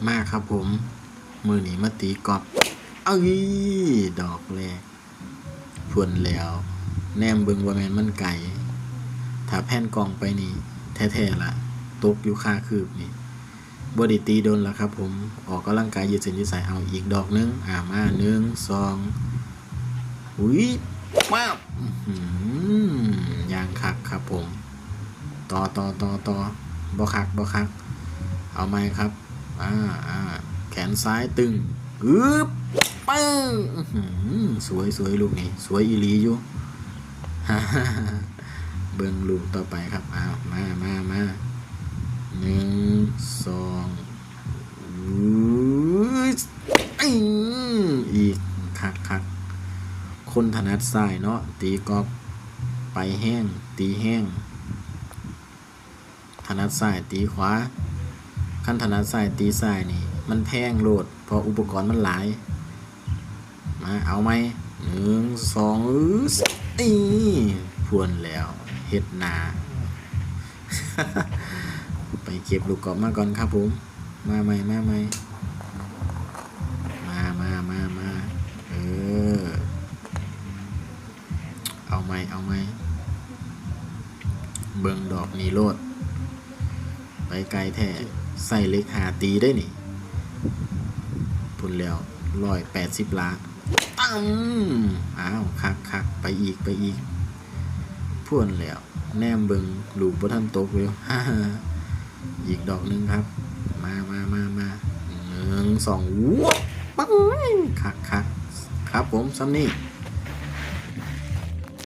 ມາຄັບຜົມ ມື້ນີ້ມາຕີກອບ ເອີຍ ດອກແລກ ພຸ້ນແລ້ວ ແນມເບິ່ງວ່າແມ່ນມັນໄກ ຖ້າແພນກ້ອງໄປນີ້ ແທ້ໆລະ ຕົກຢູ່ຄາຄືບນີ້ ບໍ່ໄດ້ຕີດົນລະຄັບຜົມ ອອກກຳລັງກາຍຢືດເສັ້ນຢືດສາຍ ເອົາອີກດອກໜຶ່ງ ອາ ມາ ໜຶ່ງ ສອງ ຫຸຍ ປາບ ອືຫື ຍ່າງຄັກຄັບຜົມ ຕໍ່ ຕໍ່ ຕໍ່ ຕໍ່ ບໍ່ຄັກ ບໍ່ຄັກ ເອົາໃໝ່ຄັບ ອາ ອາ ແຂນຊ້າຍຕຶງ ອຶບ ປຶ້ງ ອືຫື ສວຍ ສວຍລູກນີ້ ສວຍອີ່ຫຼີຢູ່ ເບິ່ງລູກຕໍ່ໄປຄັບ ອ້າວ ມາ ມາ ມາ ໜຶ່ງ ສອງ ອື ອີກ ຄັກໆ ຄົນຖະໜັດຊ້າຍເນາະ ຕີກອບ ໄປແຮງ ຕີແຮງ ຖະໜັດຊ້າຍຕີຂວາ ຄັນຖະໜັດຊ້າຍຕີຊ້າຍນີ້ ມັນແພງໂລດ ເພາະອຸປະກອນມັນຫຼາຍ ມາ ເອົາໃໝ່ ໜຶ່ງ ສອງ ອື ອີ ພວນແລ້ວ ເຮັດໜ້າ ໄປເກັບລູກກອບມາກ່ອນຄັບຜົມ ມາໃໝ່ ມາໃໝ່ ມາ ມາ ມາ ມາ ເອີ ເອົາໃໝ່ ເອົາໃໝ່ ເບິ່ງດອກນີ້ໂລດ ໄປໄກແທ້ ໃຊ້ເຫຼັກຫ້າຕີເດ້ນີ້ ພຸ້ນແລ້ວ ຮ້ອຍແປດສິບຫຼາ ຕຳ ອ້າວ ຄັກໆ ໄປອີກ ໄປອີກ ພວນແລ້ວ ແນມເບິ່ງ ລູກບໍ່ທັນຕົກຢູ່ ອີກດອກໜຶ່ງຄັບ ມາ ມາ ມາ ມາ ໜຶ່ງ ສອງ ວະ ປຶ້ງ ຄັກໆ ຄັບຜົມ ສ່ຳນີ້